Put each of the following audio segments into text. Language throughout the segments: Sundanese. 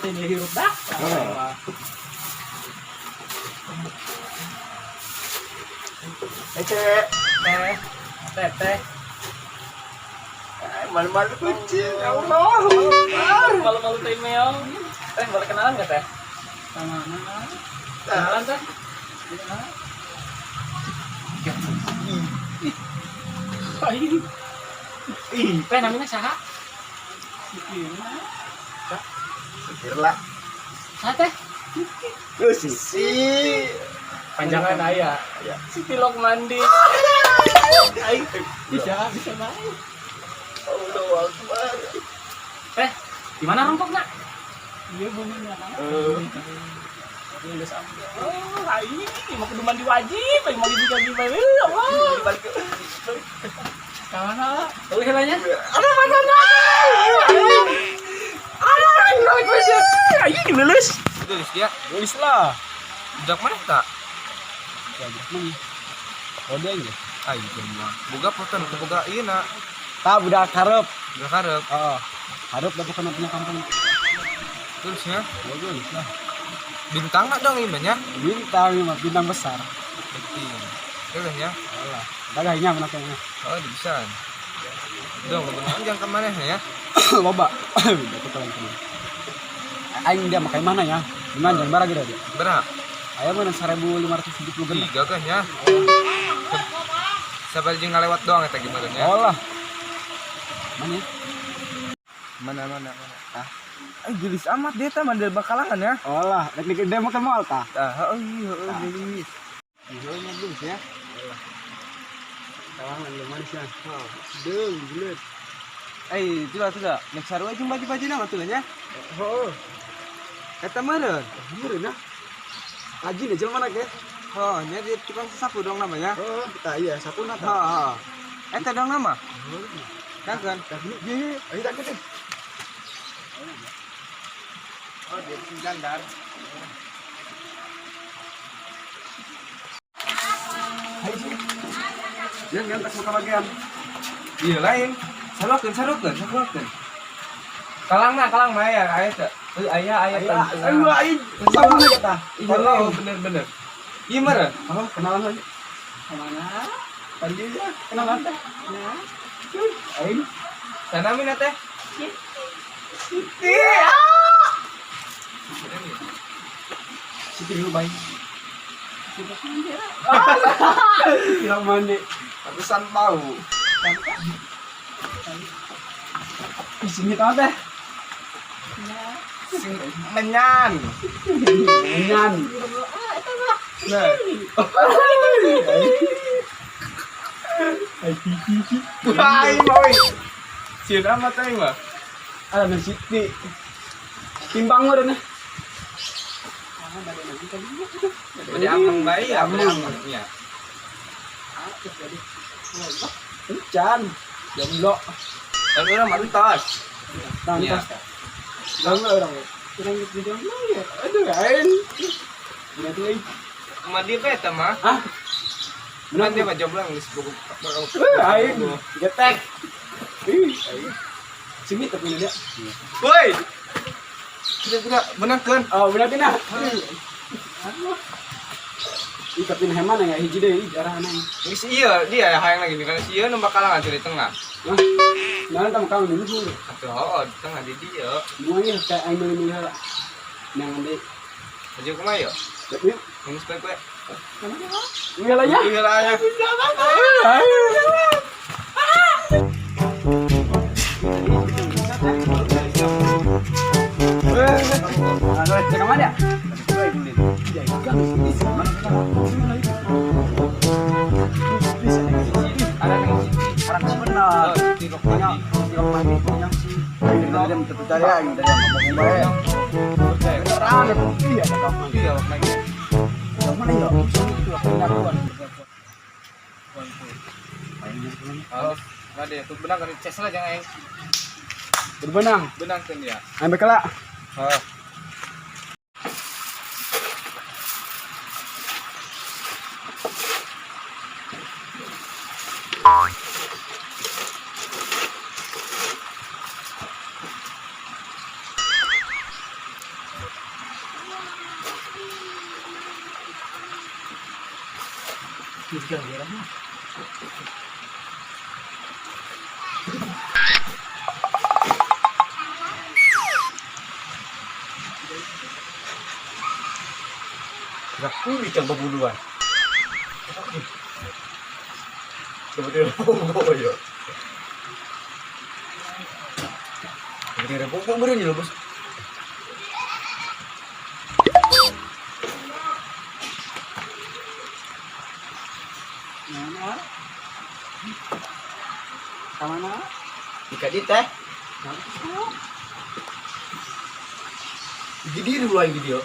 Teh dihirup dah. Oh. Ece, Teh, teh, teh. Malu-malu kucing, ya Allah. Malu-malu teh meong. Teh, boleh kenalan gak, Teh? Sama mana? Kenalan, Teh? Ih. Ih, Teh, namanya saha? pikirlah. Saha, Teh? Lu sisi. Panjangan aya. Aya. Siti Lok mandi. Aing Bisa, bisa baik. Allah Akbar. Teh, di mana rongkokna? Iya, bumi mana? Eh, Oh, aing mau kudu mandi wajib, aing mau dibuka gimana? Ya Allah. Balik ke. Kamana? Tuh helanya. Ada mana? Aduh, balik aja. Aing lulus. Geus dia. Geus lah. Budak mana tak? Ya, budak mana? Oh, dia ini. Ah, iya mah. Boga poton teu boga ieu na. Tah, budak hareup. Budak hareup. Heeh. Hareup da pokona punya kampung. Terus ya. Oh, geus lah. Bintang nak dong ieu nya? Bintang ini mah, bintang besar. Penting. Terus ya. Alah, bagainya mana kayaknya. Oh, bisa. Dong, bener jangan ke mana ya? Loba. Udah tuh kalian kemana? Aing dia makai mana ya? Gimana jangan barang gitu dia. Berapa? Ayo mana 1570 Ih, genep. gagah ya. Sabar jeung ngalewat doang eta gimana nya? Oh lah. Mana ya? Mana mana mana. Ah. Eh, gelis amat dia tah mandel bakalangan ya. Oh lah, rek dik dia makan moal tah. Tah, oh iya, oh gelis. Iya, mah gelis ya. Kawangan lu manis ya. Deung, gelut. Eh, itulah tuh nek sarua jeung baju-baju na atuh nya. Oh, Eta meureun. bener nah. Rajin ya jelema ke? Oh, nya dia tukang sapu dong namanya. Oh, kita iya sapuna tah. Heeh. Eta dong nama. Kan kan. Tah gini, iya, ayo tak deh. Oh, dia sing jandar. Ayo sih. Jangan ngantas muka bagian. Iya lain. Saruakeun, saruakeun, saruakeun. Kalang na, kalang mah aya, aya teh. Euy, aya aya Ayo, ayo, ayo. Sapuna kita. Iya, oh, bener bener. Iya meureun. Oh, kenalan lagi. Kemana? Tadi ya, kenalan teh. Aing. Sana mina teh. Siti. Siti dulu baik. Tidak mandi. Pantesan tahu. Di sini tau teh. Sing menyan. Menyan. Nah. Wah, aing mah euy. Sieun amat aing mah. Ada nasi Siti. Timbang mah nih. Bade ameng bae ya, bade ameng nya. Encan. Jomblo. Dan urang mah entos. Tantas. Jomblo orang. Kurang gitu jomblo ya. Aduh, aing. Berarti aing. Mah dia bae eta mah. Ah. Benar dia mah jomblo geus bogo. Eh, aing. Getek. Ih, aing. Sini tapi dia. Woi. Tidak tidak benangkeun. Oh, benar tina. Ih, tapi nah mana ya hiji deui arahna. Geus iya dia hayang lagi kan si ieu nu bakalangan tuh di tengah. Nah, nah tam kang dulu dulu. Atuh oh di tengah di dieu. Semuanya kayak aing milih-milih heula. Nang deui. Baju kumaha yo? Tapi Geus poe-poe. iya lah ya. Iya lah ya. Aduh, cek mana ya? Ada yang Orang benar. di rok mandi. Percaya yang dari ngomong bae. Beneran, iya, Iya, rok lagi. Yang mana ya? Oh, ada tuh benang kan ces lah jangan aing. Berbenang. Benang kan ya. Ambil kelak. Oh. Aku ikan pembunuhan. Seperti rempong ya. Seperti rempong beri loh bos. Mana? Kamana? Ikan di teh. Gede dulu aing video.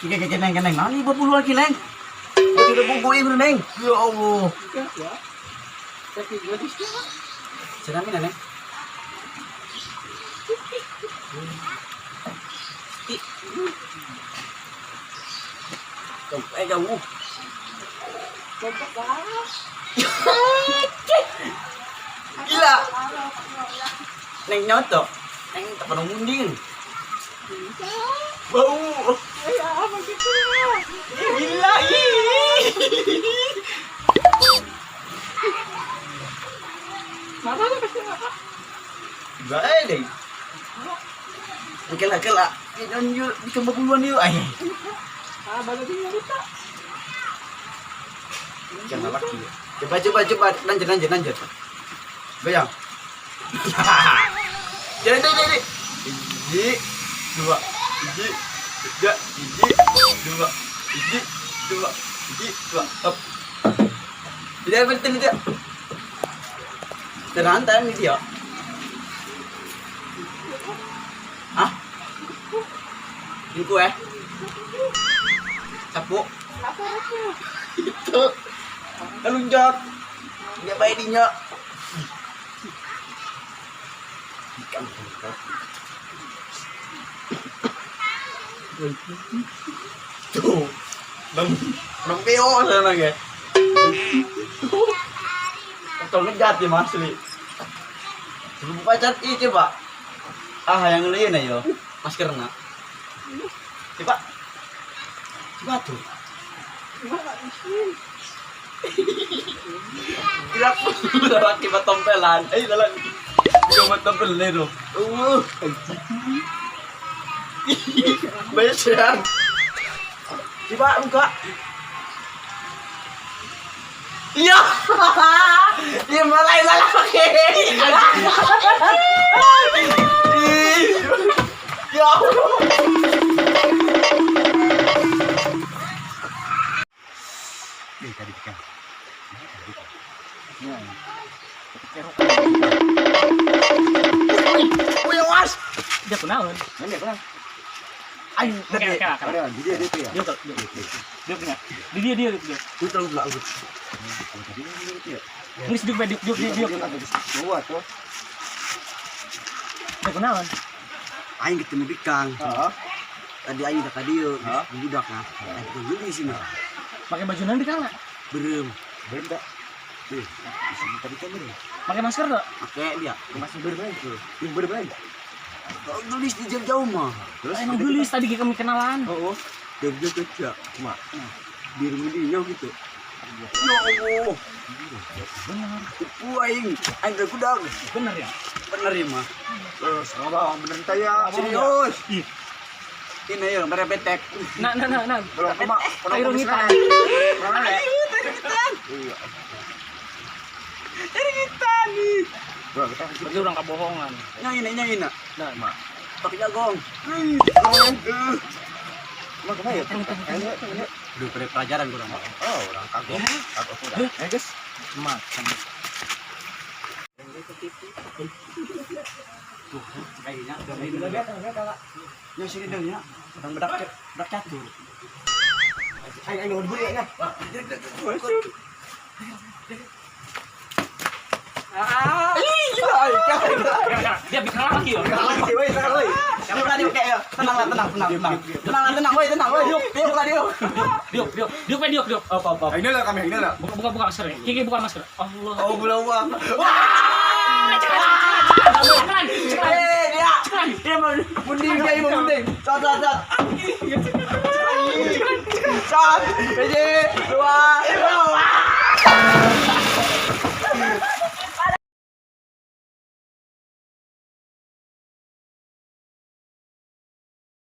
Kike kike neng neng nani berbulu lagi neng. Tidak bungku ini neng. Ya Allah. Ya. Tapi gadis dia. Senang ini neng. Eh jauh. Gila. Neng nyoto. Neng tak pernah munding. Bau. Ya, apa gitu? Gila. Mana ada pasti apa? Baik deh. Kela kela. Ini bikin berbuluan yuk. Ay. Ah, baru dia nyarita. Jangan laki. Coba coba coba lanjut lanjut lanjut. Goyang. Jangan jangan. 1, 2, 1, 3, 1, 2, 1, 2, 1, 2. Stop. Tidak penting tidak. Terantan ini dia. Ah? Ini kue. Sapu. Itu. Ngelunjak. Dia baik dinya. Ikan. Tuh. Bang Peo sana ge. Tolong ngejat ya mas asli. Sebelum pacar ih coba. Ah yang ngeliin ayo. Maskerna. Coba. Coba tuh. Gila, laki batompelan. Eh, laki. Gila batompelan itu. Besar. Coba buka. Iya. Iya malah laki. Ya Allah. Ih, tadi kan. Wih, awas. Dia kunaon? Ini apa? Aing Oke, oke, oke. Dia dia dia. Dia dia punya. Dia dia dia. Itu terlalu lagu. Geus diuk diuk diuk diuk. Bawa tuh. Dia kunaon? Aing ketemu Bikang. Tadi aing udah kadieu, budak nah. Aing ketemu di sini. Pakai baju naon di kana? Berem. Berem tak? Tadi kan berem. Pakai masker tak? Pakai dia. Masih berem tuh. Ini berem. Gelis di jauh-jauh mah. Terus emang gelis tadi kami kenalan. Oh, jauh-jauh kerja. Cuma diri jauh gitu. Ya Allah. Bener. Tipu aing, aing udah kudang. Bener ya? Bener ya mah. Terus, ngomong bener ya. Serius. Ini ya, merepetek. Nah, nah, nah, nah. Belum koma, Ayo ngitan. Ayo, Iya. Terigitan nih. Berarti orang kebohongan. Nyanyi, nyanyi, nah. Nah, mak. Pakai jagong. Emang kemana ya? Udah pada pelajaran kurang. Oh, orang kagok. Kagok udah. Eh, guys. Makan. Tuh, kayaknya. Ya sini dong ya. Orang bedak bedak catur. Ayo, ayo dibeli ya. Ah. Dia bikin lagi ya. Lagi, woi, tenang, woi. Kamu tadi oke ya. Tenang lah, tenang, tenang, tenang. Tenang, tenang, woi, tenang, woi. Diuk, diuk lah, diuk. Diuk, diuk, diuk, diuk, diuk. Apa, apa. Ini lah kami, ini lah. Buka, buka, buka masker. Kiki buka masker. Allah. Oh, belum, Wah. Wah, cekat, cekat, cekat. Cekelan, cekelan. Eh, dia. Dia mau Munding dia mau munding. Sat, sat, sat. Sat, hiji, dua, tilu.